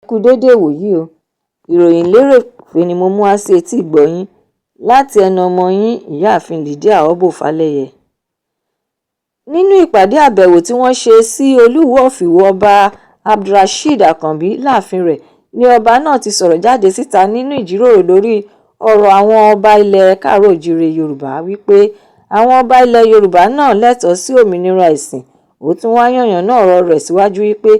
Ẹ kú déédé ìwòyí o. Ìròyìn lérèfé ni mo mú wá sí etí ìgbọ́ yín láti ẹnu ọmọ yín, Ìyáàfin Lydia Obó Falẹyẹ. Nínú ìpàdé àbẹ̀wò tí wọ́n ṣe sí Olúwo of Ìwó, Ọba Abdulrasheed Ákànbí, láàfin rẹ̀ ni ọba náà ti sọ̀rọ̀ jáde síta nínú ìjíròrò lórí ọ̀rọ̀ àwọn ọba ilẹ̀ káàárọ̀-oòjíire Yorùbá wípé àwọn ọba ilẹ̀ Yorùbá náà lẹ́tọ̀ọ́ sí òmìnira ẹ̀sìn. Ó tún wáá yànnàná ọ̀rọ̀ rẹ̀ síwájú wípé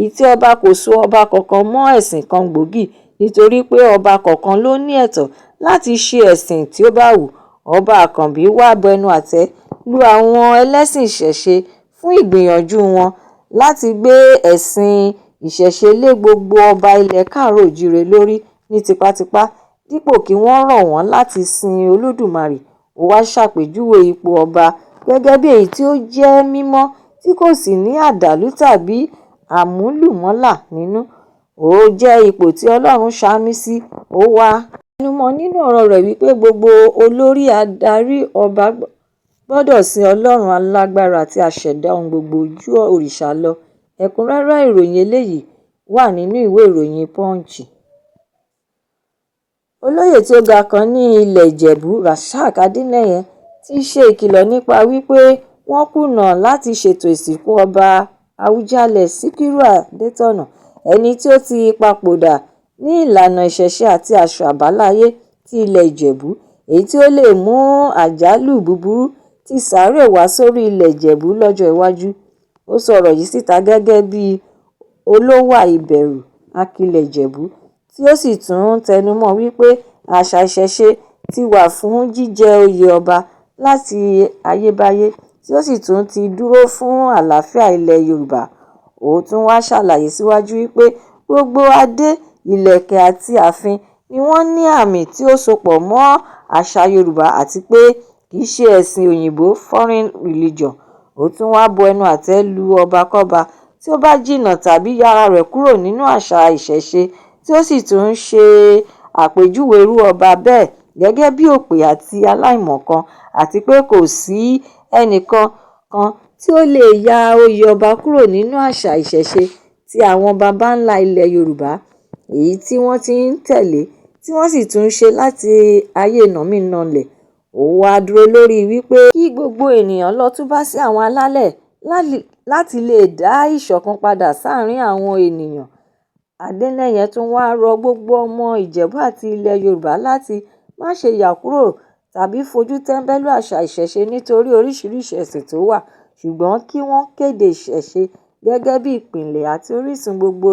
ìtẹ́ ọba kò so ọba kankan mọ́ ẹ̀sìn kan gbòógì, nítorí pé ọba kọ̀ọ̀kan ló ní ẹ̀tọ́ láti ṣe ẹ̀sìn tí ó bá wù ú. Ọba Àkànbí wàá bẹnu àtẹ́ lu àwọn ẹlẹ́sìn ìṣẹ̀ṣe fún ìgbìyànjú wọn láti gbé ẹ̀sìn ìṣẹ̀ṣe lé gbogbo ọba ilẹ̀ káàárọ̀-oòjíire lórí ní tipátipá dípò kí wọ́n rọ̀ wọ́n láti sin Olódùmarè. Ó wáá ṣàpèjúwe ipò ọba gẹ́gẹ́ bí èyí tí ó jẹ́ mímọ́, tí kò sì ní àdàlù tàbí àmúlùmálà nínú. Ó jẹ́ ipò tí Ọlọ́run sàmì sí. Ó wàá tẹnumọ́ nínú ọ̀rọ̀ rẹ̀ wípé gbogbo olórí, adarí, ọba gbọ́dọ̀ sin Ọlọ́run alágbára àti aṣẹ̀dá ohun gbogbo ju òrìṣà lọ. Ẹ̀kúnrẹ́rẹ́ ìròyìn eléyìí wà nínú ìwé ìròyìn Punch. Olóyè tí ó ga kan ní ilẹ̀ Ìjẹ̀bú, Rasaq Adeleye, ti ṣe ìkìlọ̀ nípa wípé wọ́n kùnà láti ṣètò ìsìnkú Ọba Àwùjalẹ̀ Síkírù Adétọ̀nà, ẹni tí ó ti papòdà ní ìlànà ìṣẹ̀ṣe àti àṣà àbáláyé ti ilẹ̀ Ìjẹ̀bú, èyí tí ó lè mú àjálù búburú ti sàárè wá sórí ilẹ̀ Ìjẹ̀bú lọ́jọ́ iwájú. Ó sọ ọ̀rọ̀ yìí síta gẹ́gẹ́ bí Olówà Ìbẹ̀rù Akilẹ̀ Ìjẹ̀bú, tí ó sì tún tẹnumọ́ wípé àṣà ìṣẹ̀ṣe ti wà fún jíjẹ oyè ọba láti ayébáyé, tí ó sì tún ti dúró fún àlàáfíà ilẹ̀ Yorùbá. Ó tún wáá ṣàlàyé síwájú wípé gbogbo adé, ìlẹ̀kẹ̀ àti ààfin ni wọ́n ní àmì tí ó sopọ̀ mọ́ àṣà Yorùbá, àti pé kì í ṣe ẹ̀sìn òyìnbó, foreign religion. Ó tún wáá bu ẹnu àtẹ́ lu ọbakọ́ba tí ó bá jìnnà tàbí yára rẹ̀ kúrò nínú àṣà ìṣẹ̀ṣe, tí ó sì tún ṣe àpèjúwe irú ọba bẹ́ẹ̀ gẹ́gẹ́ bí òpè àti aláìmọ̀kan, àti pé kò sí ẹnìkankan tí ó lè ya oyè ọba kúrò nínú àṣà ìṣẹ̀ṣe tí àwọn baba ńlá ilẹ̀ Yorùbá, èyí tí wọ́n ti ń tẹ̀lé tí wọ́n sì tún ń ṣe láti ayé nọmí-nọlẹ̀. Ó wáá dúró lórí wípé kí gbogbo ènìyàn lọ́ọ́ túbá sí àwọn alálẹ̀ láti lè dá ìṣọ̀kan padà sáàrin àwọn ènìyàn. Adeleye tún wáá rọ gbogbo ọmọ Ìjẹ̀bú àti ilẹ̀ Yorùbá láti má ṣe yà kúrò tàbí fojú tẹ́ńbẹ́lú àṣà ìṣẹ̀ṣe nítorí oríṣiríṣii ẹ̀sìn tó wà, ṣùgbọ́n kí wọ́n kéde ìṣẹ̀ṣe gẹ́gẹ́ bí ìpìlẹ̀ àti orísun gbogbo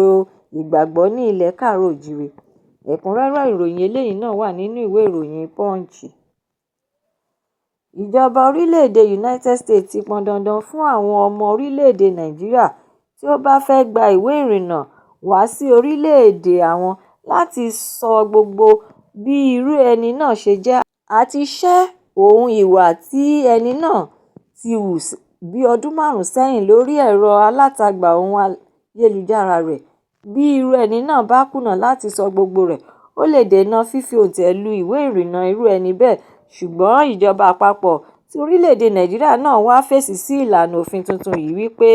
ìgbàgbọ́ ní ilẹ̀ káàárọ̀-oòjíire. Ẹ̀kúnrẹ́rẹ́ ìròyìn eléyìí náà wà nínú ìwé ìròyìn Punch. Ìjọba orílẹ̀-èdè United States ti pọn dandan fún àwọn ọmọ orílẹ̀-èdè Nàìjíríà tí ó bá fẹ́ gba ìwé ìrìnnà wá sí orílẹ̀-èdè àwọn láti sọ gbogbo bí irú ẹni náà ṣe jẹ́ àti iṣẹ́ òun ìwà tí ẹni náà ti hù bí ọdún 5 sẹ́yìn lórí ẹ̀rọ alátagbà òun ayélujára rẹ̀. Bí irú ẹni náà bá kùnà láti sọ gbogbo rẹ̀, ó lè dènà fífi òǹtẹ̀ lu ìwé ìrìnnà irú ẹni bẹ́ẹ̀. Ṣùgbọ́n ìjọba àpapọ̀ ti orílẹ̀-èdè Nàìjíríà náà wàá fèsì sí ìlànà òfin tuntun yìí wípé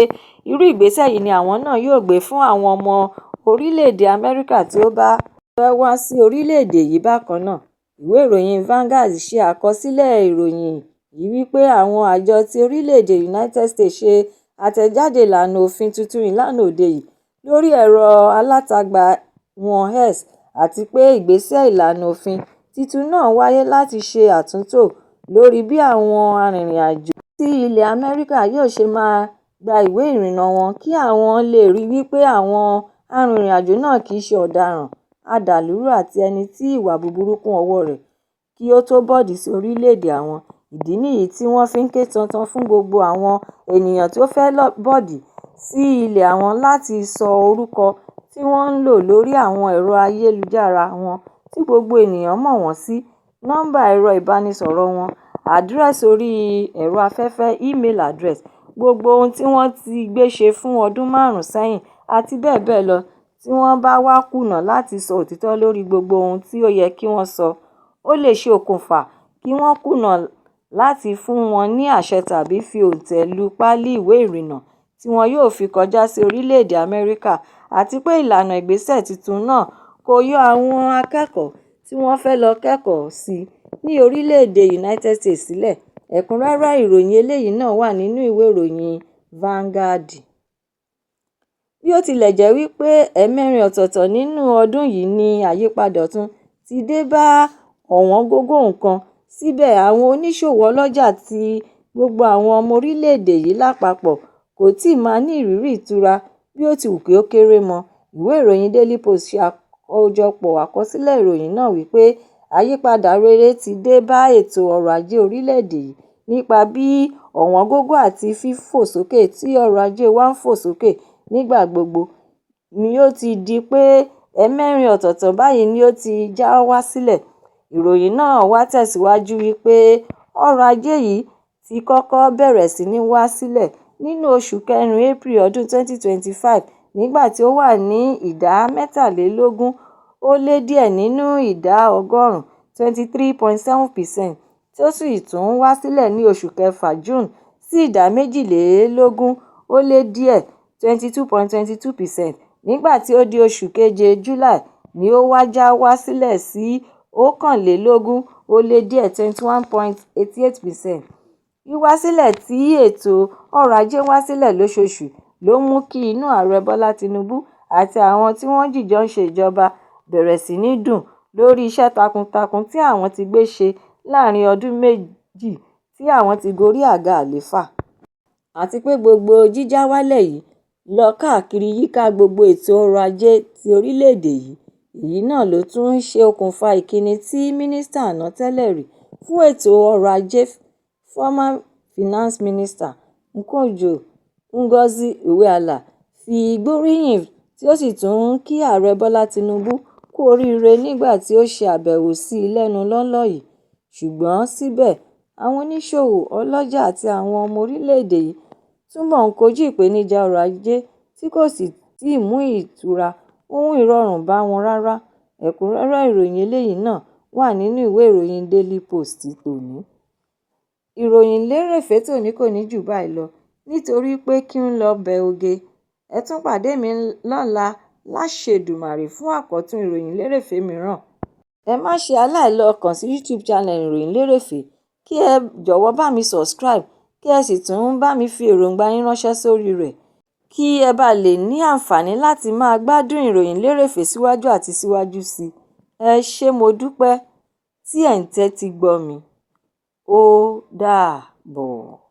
irú ìgbésẹ̀ yìí ni àwọn náà yóò gbé fún àwọn ọmọ orílẹ̀-èdè Amẹ́ríkà tí ó bá fẹ́ wá sí orílẹ̀-èdè yìí bákan náà. Ìwé ìròyìn Vanguard ṣe àkọsílẹ̀ ìròyìn yìí wípé àwọn àjọ ti orílẹ̀-èdè United States ṣe àtẹ̀jáde ìlànà òfin tuntun yìí lánàá òde yìí lórí ẹ̀rọ alátagbà wọn X, àti pé ìgbésẹ̀ ìlànà òfin tuntun náà wáyé láti ṣe àtúntò lórí bí àwọn arìnrìn-àjò sí ilẹ̀ Amẹ́ríkà yóò ṣe máa gba ìwé ìrìnnà wọn, kí àwọn lè ríi wípé àwọn arìnrìn-àjò náà kì í ṣe ọ̀daràn, adàlúrú àti ẹni tí ìwà búburú kún ọwọ́ rẹ̀ kí ó tóó bọ́ọ̀dì sí orílẹ̀-èdè àwọn. Ìdí nìyí tí wọ́n fi ń ké tantan fún gbogbo àwọn ènìyàn tó fẹ́ẹ́ bọ́ọ̀dì sí ilé àwọn láti sọ orúkọ tí wọ́n ń lò lórí àwọn ẹ̀rọ ayélujára wọn tí gbogbo ènìyàn mọ̀ wọ́n sí, nọ́ńbà ẹ̀rọ ìbánisọ̀rọ̀ wọn, àdírẹ́sì orí ẹ̀rọ afẹ́fẹ́, email address, gbogbo ohun tí wọ́n ti gbé ṣe fún ọdún 5 sẹ́yìn àti bẹ́ẹ̀ bẹ́ẹ̀ lọ. Tí wọ́n bá wáá kùnà láti sọ òtítọ́ lórí gbogbo ohun tí ó yẹ kí wọ́n sọ, ó lè ṣe okùnfà kí wọ́n kùnà láti fún wọn ní àṣẹ tàbí fi òǹtẹ̀ lu páálí ìwé ìrìnnà tí wọn yóò fi kọjá sí orílẹ̀-èdè Amẹ́ríkà, àti pé ìlànà ìgbésẹ̀ tuntun náà kò yọ àwọn akẹ́kọ̀ọ́ tí wọ́n fẹ́ lọ kẹ́kọ̀ọ́ sí ní orílẹ̀-èdè United States sílẹ̀. Ẹ̀kúnrẹ́rẹ́ ìròyìn eléyìí náà wà nínú ìwé ìròyìn Vanguard. Bí ó tilẹ̀ jẹ́ wípé ẹ̀ẹ̀mẹrin ọ̀tọ̀ọ̀tọ̀ nínú ọdún yìí ni àyípadà ọ̀tun ti dé bá ọ̀wọ́ngógó nǹkan, síbẹ̀ àwọn oníṣòwò, ọlọ́jà àti gbogbo àwọn ọmọ orílẹ̀-èdè yìí lápapọ̀ kò tíì máa ní ìrírí ìtura bí ó ti wù kí ó kéré mọ́. Ìwé ìròyìn Daily Post ṣe àkójọpọ̀ àkọsílẹ̀ ìròyìn náà wípé àyípadà rere ti dé bá ètò ọrọ̀ ajé orílẹ̀-èdè yìí nípa bí ọ̀wọ́ngógó àti fífòsókè tí ọrọ̀ ajé wa ń fò sókè nígbà gbogbo ni ó ti di pé ẹ̀ẹ̀mẹrin ọ̀tọ̀ọ̀tọ̀ báyìí ni ó ti já wá sílẹ̀. Ìròyìn náà wá tẹ̀síwájú wípé ọrọ̀ ajé yìí ti kọ́kọ́ bẹ̀rẹ̀ sí ní wá sílẹ̀ nínú oṣù kẹrin April ọdún 2025 nígbà tí ó wà ní ìdá mẹ́tàlélógún ó lé díẹ̀ nínú ìdá ọgọ́rùn-ún 23.7%, tí ó sì tún wá sílẹ̀ ní oṣù kẹfà June sí ìdá méjìlélógún ó lé díẹ̀ 22.22%. Nígbà tí ó di oṣù keje July ni ó wá já wá sílẹ̀ sí ọ̀kanlélógún ó lé díẹ̀ 21.88%. Wíwásílẹ̀ tí ètò ọrọ̀ ajé ń wá sílẹ̀ lóṣooṣù ló mú kí inú Ààrẹ Bọ́lá Tinubu àti àwọn tí wọ́n jìjọ ń ṣe ìjọba bẹ̀rẹ̀ sí ní dùn lórí iṣẹ́ takuntakun tí àwọn ti gbé ṣe láàrin ọdún méjì tí àwọn ti gorí àga àlééfà. Àti pé gbogbo jíjá wálẹ̀ yìí lọ káàkiri yíká gbogbo ètò ọrọ̀ ajé ti orílẹ̀-èdè yìí. Èyí náà ló tún ṣe okùnfà ìkíni tí mínísítà àná tẹ́lẹ̀ rí fún ètò ọrọ̀ ajé, former finance minister Nkojo Ngozi Iweala, fi gbóríyìn tí ó sì tún ń kí Ààrẹ Bọ́lá Tinubu kú oríire nígbà tí ó ṣe àbẹ̀wò sí i lẹ́nu lọ́ọ́lọ́ yìí. Ṣùgbọ́n síbẹ̀, àwọn oníṣòwò, ọlọ́jà àti àwọn ọmọ orílẹ̀-èdè yìí túbọ̀ ń kojú ìpèníjà ọrọ̀ ajé tí kò sì tíì mú ìtura ohun ìrọ̀rùn bá wọn rárá. Ẹ̀kúnrẹ́rẹ́ ìròyìn eléyìí náà wà nínú ìwé ìròyìn Daily Post tòní. Ìròyìn lérèfé tòní kò ní jù báyìí lọ nítorí pé kí n lọ́bẹ̀ oge. Ẹ tún pàdé mi lọ́la láṣẹ Èdùmàrè fún àkọ́tún ìròyìn lérèfé mìíràn. Ẹ má ṣe aláìlọ kàn sí YouTube channel Ìròyìn Lérèfé, kí ẹ jọ̀wọ́ bá mi subscribe, kí ẹ sì tún bá mi fi èròǹgbà yín ránṣẹ́ sórí rẹ̀ kí ẹ bá lè ní àǹfààní láti máa gbádùn Ìròyìn Lérèfé síwájú àti síwájú sí i. Ẹ ṣé, mo dúpẹ́ tí ẹ̀ ń tẹ́tí gbọ́ mi. Ó dàbọ̀.